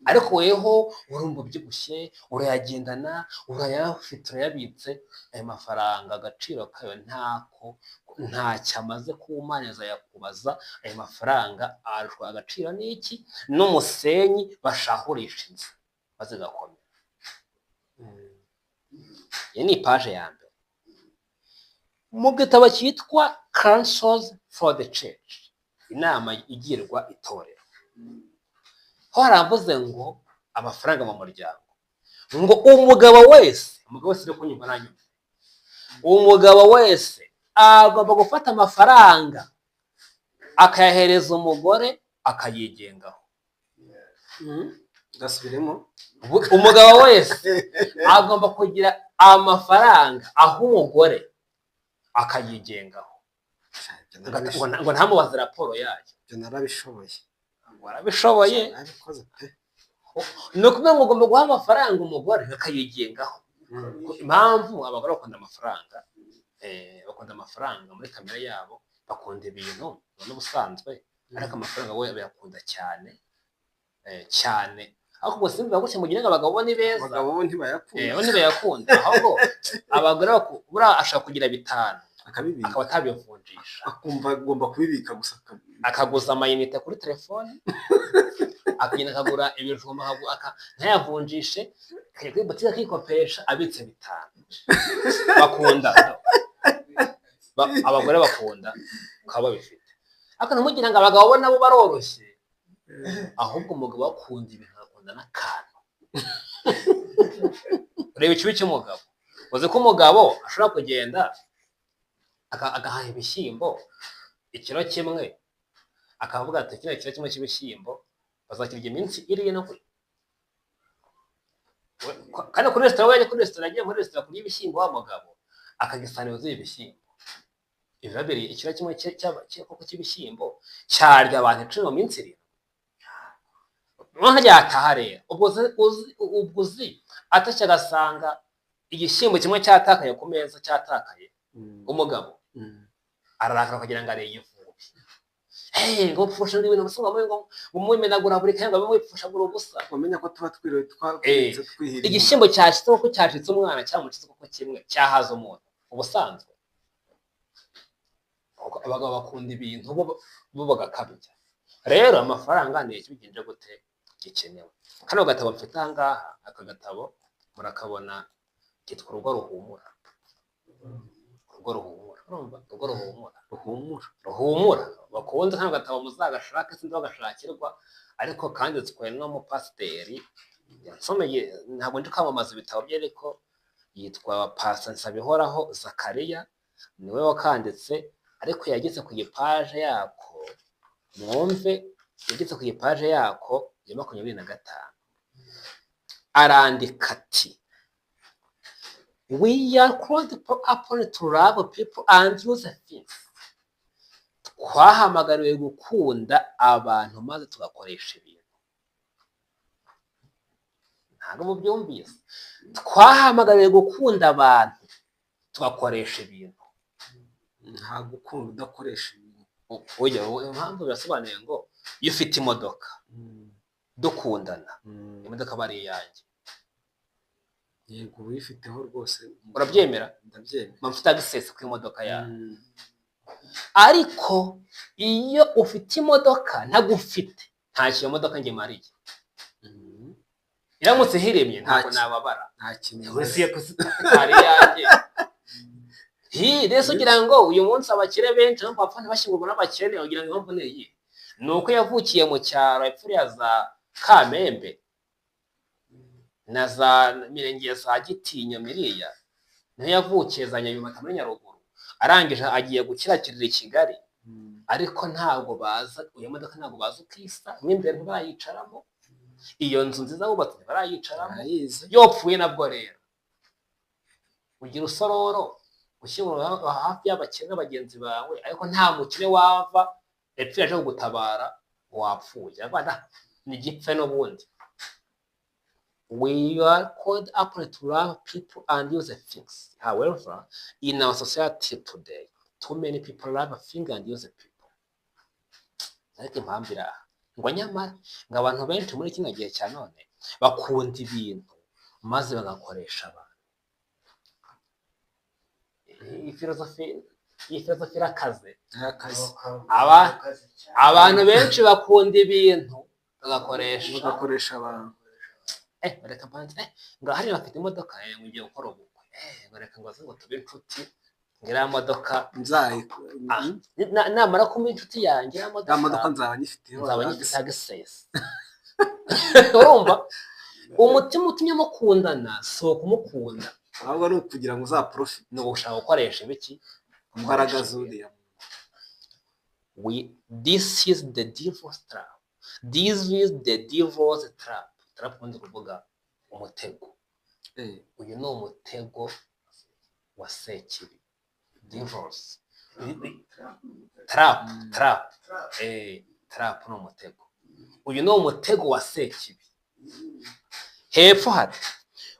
Ariko weho urumva ubyibushye, urayagendana, urayafite, urayabitse. Ayo mafaranga agaciro kayo ntako, ntacyo amaze ku Mana yakubaza. Ayo mafaranga arushwa agaciro n'iki? N'umusenyi bashahurisha inzu maze igakomera. Iyi ni ipaje ya mbere mu gitabo cyitwa Counsels for the Church, inama igirwa itorero. Ho haravuze ngo amafaranga mu muryango, ngo umugabo wese, umugabo wese uri kunyumva nanyumva, umugabo wese agomba gufata amafaranga akayahereza umugore akayigengaho. Gasubiremo. Umugabo wese agomba kugira amafaranga aha umugore akayigengaho. Ngo ntamubaze raporo yayo. Ibyo narabishoboye. Warabishoboye. Narabikoze pe. Ni ukuvuga ngo ugomba guha amafaranga umugore akayigengaho. Impamvu abagore bakunda amafaranga, bakunda amafaranga muri kamere yabo, bakunda ibintu n'ubusanzwe, ariko amafaranga we bayakunda cyane, cyane. Ariko ubwo simbivuga gutya ngo ugire ngo abagabo bo ni beza. Abagabo bo ntibayakunda. Bo ntibayakunda, ahubwo abagore buriya ashobora kugira 5 akabibika, akaba atabivunjisha, akumva agomba kubibika gusa. Akaguza amayinite kuri telefone, akagenda akagura ibijumba, ntayavunjishe, akajya kuri butike akikopesha abitse 5. Bakunda, abagore bakunda ukaba babifite, ariko ntimugire ngo abagabo bo nabo baroroshye, ahubwo umugabo akunda ibintu, akunda n'akantu. Reba ikibi cy'umugabo. Uzi ko umugabo ashobora kugenda agahaha ibishyimbo ikiro kimwe, akavuga ati kino kiro kimwe cy'ibishyimbo bazakirya iminsi 7. Kandi kuri resitora, we yajya kuri resitora, agiye muri resitora kurya ibishyimbo, wa mugabo akagisana yuzuye ibishyimbo ibiro 2. Ikiro kimwe koko cy'ibishyimbo cyarya abantu 10 mu minsi 7. Noneho yataha rero, ubwo uzi atashye agasanga igishyimbo kimwe cyatakaye ku meza, cyatakaye. Umugabo ararakara kugira ngo areye ivubi. Hey, ngo pfusha ibintu gusa, ngo mumenagura buri kanya, ngo mwipfushagura ubusa. Wamenya ko tuba twiriwe twavunitse, twihiriye. Igishyimbo cyashitse koko, cyashitse umwana, cyamucitse koko, kimwe cyahaza umuntu ubusanzwe. Kuko abagabo bakunda ibintu bo bagakabya. Rero amafaranga ni iki bigenje gute gikenewe. Kano gatabo mfite aha ngaha, aka gatabo murakabona, kitwa Urugo Ruhumura. Urugo Ruhumura, urumva? Urugo Ruhumura. Ruhumura. Ruhumura. Bakunze kano gatabo muzagashake, sinzi aho gashakirwa, ariko kanditswe n'umupasiteri yansomeye. Ntabwo ndi kwamamaza ibitabo bye, ariko yitwa Pastor Nsabihoraho Zakariya, niwe wakanditse. Ariko yageze ku gipaje yako, mwumve, yageze ku gipaje yako ya 25, arandika ati: "We are called upon to love people and use things." Twahamagariwe gukunda abantu maze tugakoresha ibintu. Ntabwo mubyumvise? Twahamagariwe gukunda abantu tugakoresha ibintu. Nta gukunda udakoresha ibintu. Oya, impamvu birasobanuye ngo iyo ufite imodoka dukundana, imodoka aba ari iyanjye. Yego, uba uyifiteho rwose. Urabyemera? Ndabyemera. Mba mfite access ku imodoka yawe. Ariko iyo ufite imodoka ntagufite, ntacyo iyo modoka njye mariye. Iramutse ihirimye ntabwo Ntacyo. nababara. Nta kintu. Ese ko itari iyanjye? Hi, rero ugira ngo uyu munsi abakire benshi nabo bapfa ntibashyingurwe n'abakene, ugira ngo impamvu ni iyi? Ni uko yavukiye mu cyaro epfiriya za Kamembe na za mirenge ya za Gitinya miriya, niho yavukiye, za Nyabimata muri Nyaruguru, arangije agiye gukirakirira i Kigali. Ariko ntabwo baza iyo modoka, ntabwo bazi uko isa mo imbere, ntibarayicaramo. Iyo nzu nziza wubatse ntibarayicaramo. Arayizi. Yopfuye nabwo rero ugira usororo ushyingura hafi y'abakene bagenzi bawe, ariko nta mukire wava epfo yaje kugutabara wapfuye. Abana ni gipfe n'ubundi. We are called upon to love people and use things. However, in our society today, too many people love things and use people. Ariko impamvu iri aha ngo nyamara ngo abantu benshi muri kino gihe cya none bakunda ibintu maze bagakoresha abantu. Iyi filozofi irakaze. Akazi. Abantu benshi bakunda ibintu bagakoresha bagakoresha abantu. Reka mbanze, ngo hariya bafite imodoka, ngo ngiye gukora ubukwe, ngo reka ngo aze ngo tube inshuti, ngo iriya modoka nzayi Ah, namara kuba inshuti yanjye, iriya ya modoka modoka nzaba nyifiteho. Nzaba nyifite access. Urumva umutima utumye mukundana si ukumukunda. Ahubwo ni ukugira ngo uzaprofite. Ni ugushaka gukoresha ibiki? Imbaraga z'uriya. This is the devil's trap. This is the devil's trap. Trap ubundi kuvuga umutego. Uyu ni umutego wa sekibi, devil's. Trap, trap, trap ni umutego. Uyu ni umutego wa Sekibi. Hepfo hati: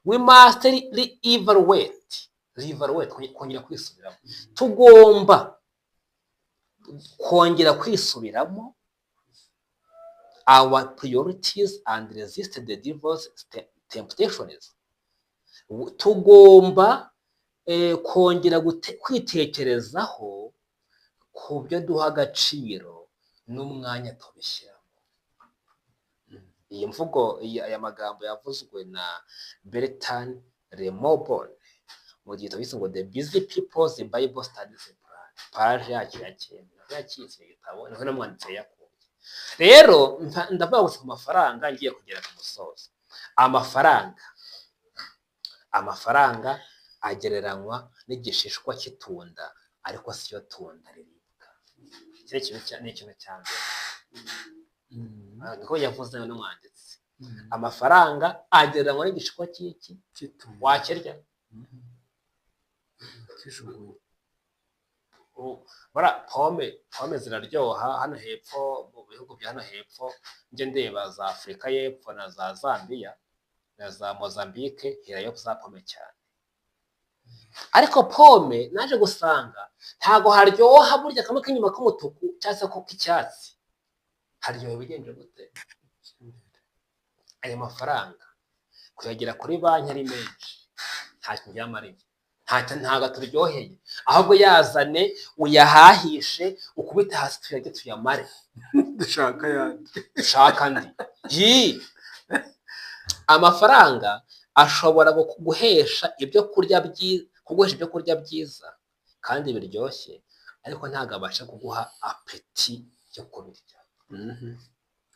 "We must re-evaluate." Re-evaluate, kongera kwisubiramo. Tugomba kongera kwisubiramo our priorities and resist the devil's temptations. Tugomba kongera kwitekerezaho ku byo duha agaciro n'umwanya tubishyiramo. Iyi mvugo, aya magambo yavuzwe na Bertrand Lemobon mu gitabo yise ngo The Busy People's Bible Studies Plan, paje yacyo ya 9. Niho yakitse igitabo, niho namwanditse yakuye. Rero ndavuga gusa ku mafaranga, ngiye kugera ku musozo. Amafaranga agereranywa n'igishishwa cy'itunda, ariko siyo tunda riribwa. Iki ni ikintu cya mbere. Niko yavuze n'umwanditsi. Amafaranga agereranywa n'igishishwa cy'iki? Cy'itunda. Wakirya? Kijugunya. Bara pome ziraryoha. Hano hepfo, mu bihugu bya hano hepfo, njye ndeba za Afurika y'Epfo na za Zambia na za Mozambique, herayo za pome cyane. Ariko pome naje gusanga ntago haryoha burya kamwe k'inyuma k'umutuku cyangwa se ko k'icyatsi. Haryoha ibigenje gute? Ayo mafaranga kuyagira kuri banki ari menshi nta kintu byamariye, ntacyo, ntabwo aturyoheye. Ahubwo yazane uyahahishe, ukubite hasi, tuyarye, tuyamare. Dushaka ayandi. Dushaka andi. Yi, amafaranga ashobora guhesha ibyo kurya byiza, kuguhesha ibyo kurya byiza kandi biryoshye, ariko ntabwo abasha kuguha appétit yo kubirya.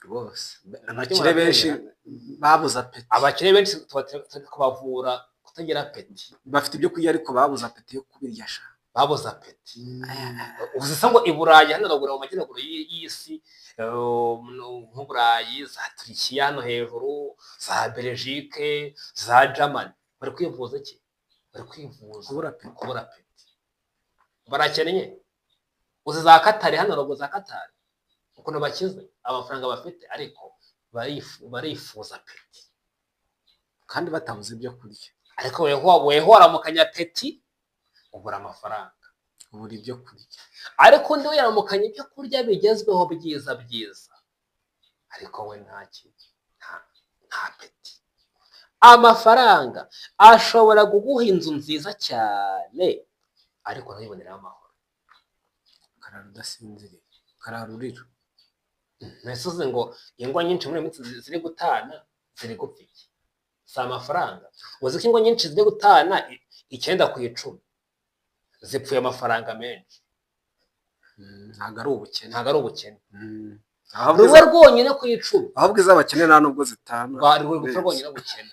Rwose abakire benshi babuze appétit. Abakire benshi tuba turi kubavura kutagira appétit. Bafite ibyo kurya ariko babuze appétit yo kubirya sha. Babuze appétit. Uzi ngo i Burayi hano ruguru, mu majyaruguru y'isi, nk'Uburayi, za Turikiya hano hejuru, za Belgique, za Germany, bari kwivuza iki? Bari kwivuza Kubura appétit. Kubura appétit. Barakennye. Uzi za Katari hano ruguru, za Katari, ukuntu bakize, amafaranga bafite, ariko barifuza appétit. Kandi batabuze ibyo kurya. Ariko weho waramukanya appétit, ubura amafaranga. Ubura ibyo kurya. Ariko undi we yaramukanya ibyo kurya bigezweho, byiza byiza, ariko we nta appétit. Amafaranga ashobora kuguha inzu nziza cyane, ariko ntuyibonere amahoro. Ukarara udasinziriye, ukarara urira. Mbese uzi ngo ingo nyinshi muri iyi minsi ziri gutana ziri gupfa iki? Si amafaranga? Uzi ko ingo nyinshi ziri gutana, 9 ku 10 zipfuye amafaranga menshi? Ntabwo ari ubukene. Ntabwo ari ubukene. Ahubwo Rumwe rwonyine ku 10. Ahubwo iz'abakene nta nubwo zitana. Ruri gupfa rwonyine ubukene.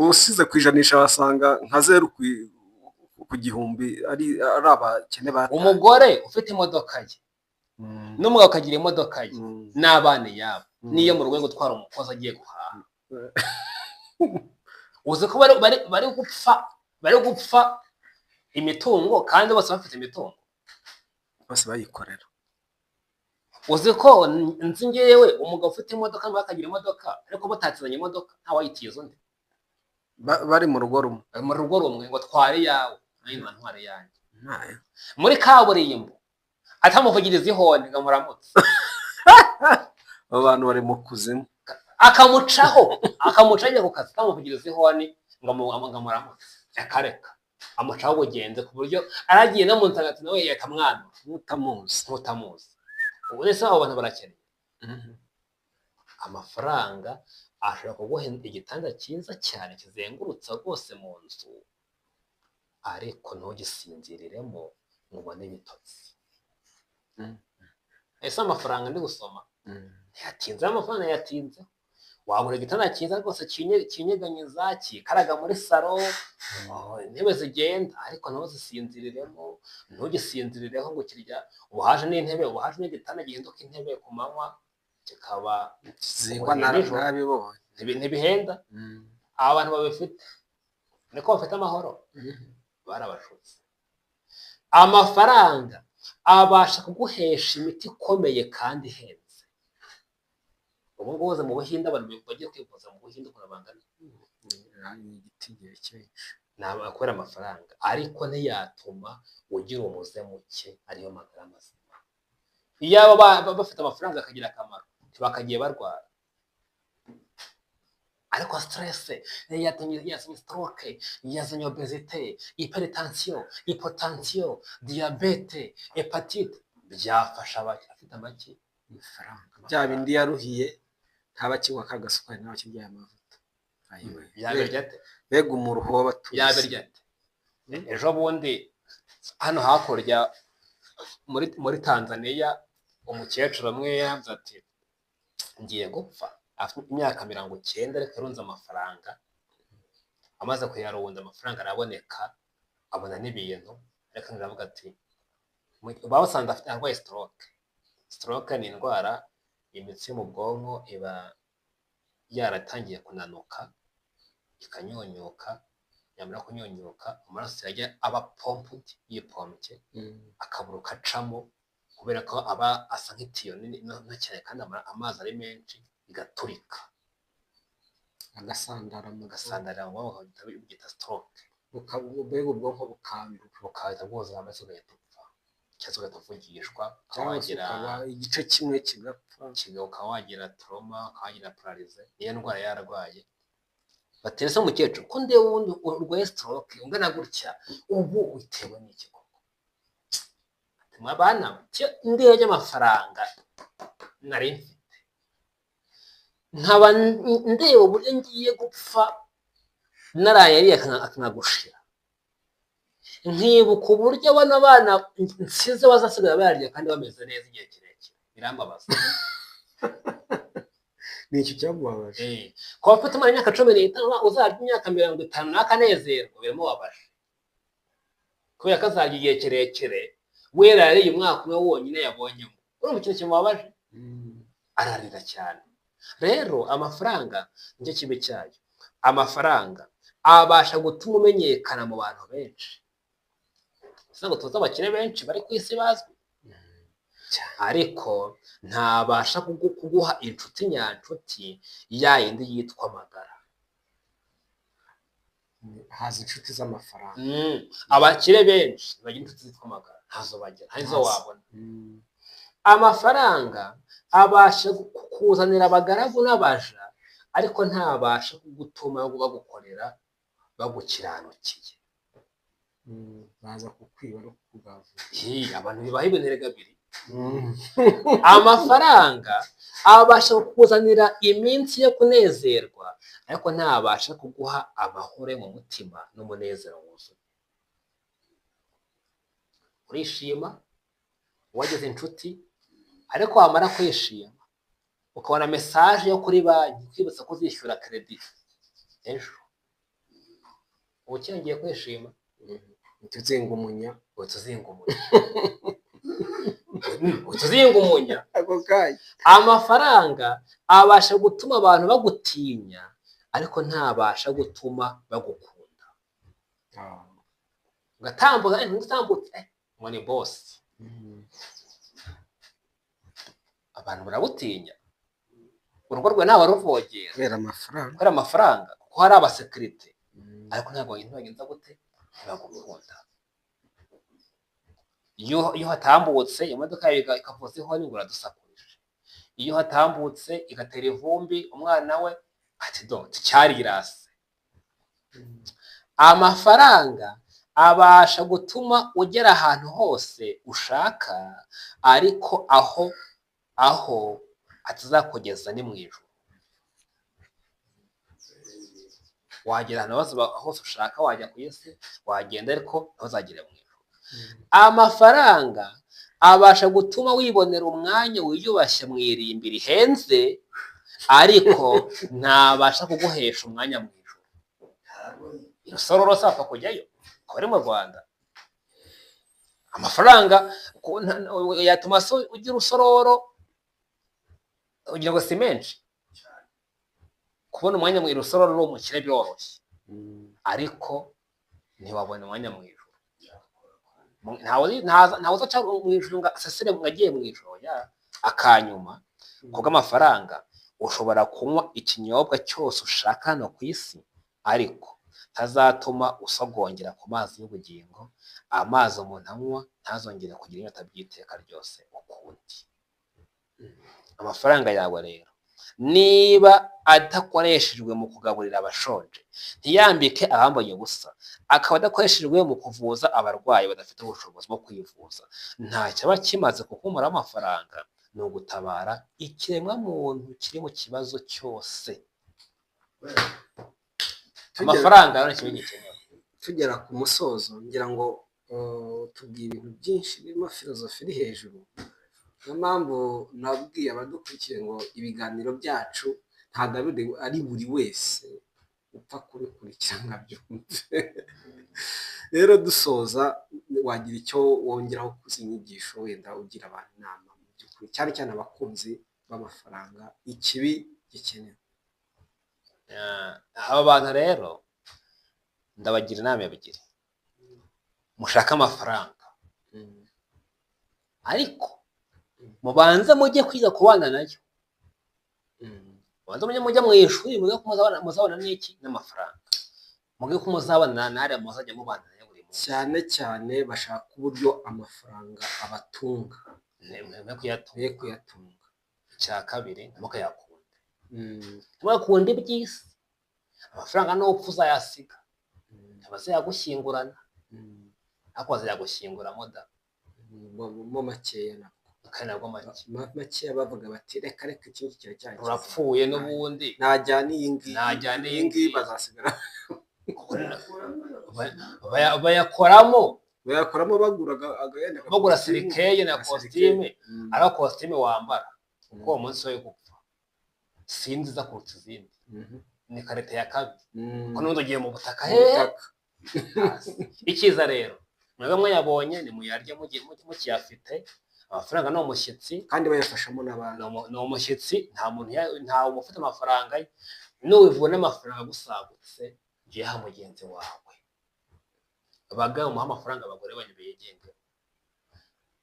Usize ku ijanisha wasanga nka 0 ku 1000 ari abakene batanye. Umugore ufite imodoka ye n'umugabo akagira imodoka ye n'abana iyabo, n'iyo mu rugo gutwara umukozi agiye guhaha, uzi ko bari gupfa imitungo kandi bose bafite imitungo? Bose bayikorera. Uzi ko nzi ngewe umugabo ufite imodoka nawe akagira imodoka, ariko batatizanye imodoka, ntawayitiza undi. Bari mu rugo rumwe. Mu rugo rumwe, ngo tware iyawe nanjye ntware iyanjye. Ntayo. Muri kaburimbo atamuvugiriza ihoni ngo amuramutse. Abo bantu bari mu kuzimu. Akamucaho, akamucaho ajya ku kazi, atamuvugiriza ihoni ngo amuramutse, akareka amucaho ubugenzi, ku buryo aragiye no mu nsanganyamatsiko nawe yakamwanura. Utamuzi. Nk'utamuzi. Ubu ese abo bantu barakeneye? Amafaranga ashobora kuguha igitanda cyiza cyane kizengurutse rwose mu nzu, ariko ntugisinziriremo ngo ubone ibitotsi. Ese amafaranga ndi gusoma ntiyatinze? Amafaranga yatinze. Wagura igitanda cyiza rwose kinyeganyeza, kikaraga muri salo, oh, intebe zigenda, ariko ntuzisinziriremo, ntugisinzirireho ngo kirya. Ubu haje n'intebe, ubu haje n'igitanda gihinduka intebe ku manywa kikaba Zingwa. Nijoro. Narabibonye. Ntibihenda. Aba bantu babifite niko bafite amahoro? Barabashutse. Amafaranga abasha kuguhesha imiti ikomeye kandi ihenze. Ubu ngubu mu Buhinde, abantu bagiye kwivuza mu Buhinde ukuntu bangana, Ni igiti gihe kenshi. Ni kubera amafaranga, ariko ntiyatuma ugira umuze muke, ariyo magara mazima. Iyo baba bafite amafaranga akagira akamaro, ntibakagiye barwara. Ariko stress yatumye, yazanye stroke, yazanye obésité, hypertension, hypotension, diabète, hépatite. Byafasha abafite amaki? Amafaranga. Bya bindi yaruhiye, ntaba akinywa ka gasukari, ntaba akirya aya mavuta. Ayiwe. Yabirya ate? Mbega umuruho w'abatuye isi. Yabirya ate? Ejo bundi hano hakurya muri Tanzania, umukecuru umwe yavuze ati: "Ngiye gupfa." Afite imyaka 90, ariko yarunze amafaranga. Amaze kuyarunda, amafaranga araboneka, abona n'ibintu, ariko aravuga ati basanze afite, arwaye stroke. Stroke ni indwara imitsi yo mu bwonko iba yaratangiye kunanuka, ikanyunyuka. Yamara kunyunyuka, amaraso yajya aba pumped, yipompye, akabura uko acamo, kubera ko aba asa nk'itiyo nini nto cyane, kandi amazi ari menshi, igaturika. Agasandara mu Agasandarira mu bwonko, bagahita babyita stroke. Mbega ubwonko bukandura. Bukahita bwuzura amaraso, ugahita upfa cyangwa se ugahita uvugishwa, ukaba Cyangwa se wagira ukaba igice kimwe kigapfa. Ukaba wagira trauma, ukaba wagira paralysie. Niyo ndwara yararwaye. Batera se: "Umukecuru, ko ndeba ubundi urwaye stroke ungana gutya, ubu bitewe n'iki koko?" Ati: "Mwa bana, ndebye amafaranga nari mfite, nkaba ndeba uburyo ngiye gupfa naraye ariye akanagushira, nkibuka uburyo bano bana nsize bazasigara bayarya kandi bameze neza igihe kirekire, birambabaza." Ni iki cyamubabaje? Kuba ufite umwana imyaka 15, uzarya imyaka 50 n'akanezerwa, biramubabaje kubera ko azarya igihe kirekire, we yariye umwaka umwe wonyine yabonyemo. Urumva ikintu kimubabaje? Ararira cyane. Rero amafaranga nicyo kibi cyayo. Amafaranga abasha gutuma umenyekana mu bantu benshi. Gusa ngo tuzi abakire benshi bari ku isi bazwi, ariko ntabasha kuguha inshuti nyancuti, ya yindi yitwa amagara. Haza inshuti z'amafaranga. Abakire benshi bagira inshuti zitwa amagara, ntazo bagira, nta nizo Ntazo. wabona. Amafaranga abasha kukuzanira abagaragu n'abaja, ariko ntabasha kugutuma bagukorera bagukiranukiye. Baza kukwiba no kukugavura. Hi, abantu bibaho ibintu erega biri. Amafaranga abasha kukuzanira iminsi yo kunezerwa, ariko ntabasha kuguha amahoro yo mu mutima n'umunezero wuzuye. Urishima wagize inshuti, ariko wamara kwishima ukabona message yo kuri banki ikwibutsa ko uzishyura crédit ejo, uba ucyongeye kwishima. Tuzinga umunya. Uhita uzinga umunya, uhita uzinga umunya. Ako kanya. Amafaranga abasha gutuma abantu bagutinya, ariko ntabasha gutuma bagukunda. Ugatambuka, ntutambutse, ngo ni boss, abantu baragutinya, urugo rwawe ntawe waruvogera. Kubera amafaranga. Kubera amafaranga, kuko hari abasekirite, ariko ntabwo ntibagenza gute, ntibagukunda. Iyo hatambutse imodoka yawe ikavuza ihoni ngo uradusakurije, iyo hatambutse igatera ivumbi, umwana we ati: "Do cyarirase." Amafaranga abasha gutuma ugera ahantu hose ushaka, ariko aho atazakugeza ni mu ijuru. Wagera ahantu hose ushaka, wajya ku isi, wagenda, ariko ntuzagere mu ijuru. Amafaranga abasha gutuma wibonera umwanya wiyubashye mu irimbi rihenze, ariko ntabasha kuguhesha umwanya mu ijuru. Irusororo se wapfa kujyayo akaba ari mu Rwanda? Amafaranga yatuma se ugira urusororo? Ugira ngo si menshi? Kubona umwanya mu irusororo uri umukire biroroshye, ariko ntiwabona umwanya mu ijuru. Ntawe uzaca mu ijuru ngo asesere ngo agiye mu ijuru ya akanyuma. Kubw'amafaranga ushobora kunywa ikinyobwa cyose ushaka hano ku isi, ariko ntazatuma usogongera ku mazi y'ubugingo. Amazi umuntu anywa ntazongere kugira inyota by'iteka ryose ukundi. Amafaranga yawe rero niba adakoreshejwe mu kugaburira abashonje, ntiyambike abambaye ubusa, akaba adakoreshejwe mu kuvuza abarwayi badafite ubushobozi bwo kwivuza, ntacyo aba kimaze, kuko umubare w'amafaranga ni ugutabara ikiremwamuntu kiri mu kibazo cyose. Amafaranga rero ni ikintu gikenewe. Tugera ku musozo, ngira ngo tubwiye ibintu byinshi birimo filozofi iri hejuru. Niyo mpamvu nabwiye abadukurikiye ngo ibiganiro byacu ntabwo ari buri wese upfa kubikurikira ngo abyumve. Rero dusoza, wagira icyo wongeraho ku izi nyigisho, wenda ugira abantu inama mu by'ukuri, cyane cyane abakunzi b'amafaranga, ikibi gikenewe? Aba bantu rero ndabagira inama ebyiri: mushake amafaranga, ariko mubanze mujye kwiga kubana nayo. Mubanze mujye mu ishuri, mwige ko muzabana n'iki? N'amafaranga. Mwige ko muzabana n'ariya muzajya mubana nayo buri munsi. Cyane cyane bashaka uburyo amafaranga abatunga. Mwe kuyatunga. Be kuyatunga. Icya kabiri, ntimukayakunde. Ntimugakunde iby'isi. Amafaranga nupfa uzayasiga, ntibazayagushyingurana, ariko bazayagushyinguramo da. Mo makeya nabwo. Kandi nabwo make. Makeya, bavuga bati: "Reka reka, iki ngiki kiracyakiza." Urapfuye n'ubundi. Najyana iyi ngiyi. Najyana iyi iyi ngiyi. ngiyi. Bazasigara. Bayakoramo. Bayakoramo bagura agahenda. Bagura cercueil na Cercueil. kositime. Ariko kositime wambara kuko uwo munsi wo gupfa si nziza kuruta izindi, ni qualité ya kabiri, kuko n'ubundi ugiye mu butaka. Mu Hehe? butaka. Hasi. Icyiza rero, mwebwe mwayabonye nimuyarye mukiyafite. Amafaranga ni umushyitsi. Kandi bayafashamo n'abandi. Ni umushyitsi, nta muntu ntawe ufite amafaranga ye. Nubivuna amafaranga agusagutse, jya uyaha mugenzi wawe. Bagabo, muhe amafaranga abagore banyu bigengeho.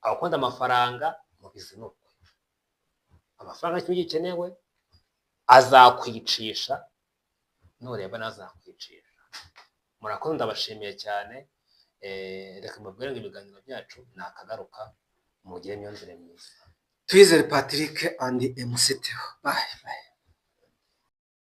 Abakunda amafaranga mubizinukwe. Amafaranga kimwe gikenewe, azakwicisha nureba nazakwicisha. Murakoze, ndabashimiye cyane. Reka mbabwire ngo ibiganiro byacu ni akagaruka. Mugire imyumvire myiza. Twizere Patrick and MC Theo, bye bye.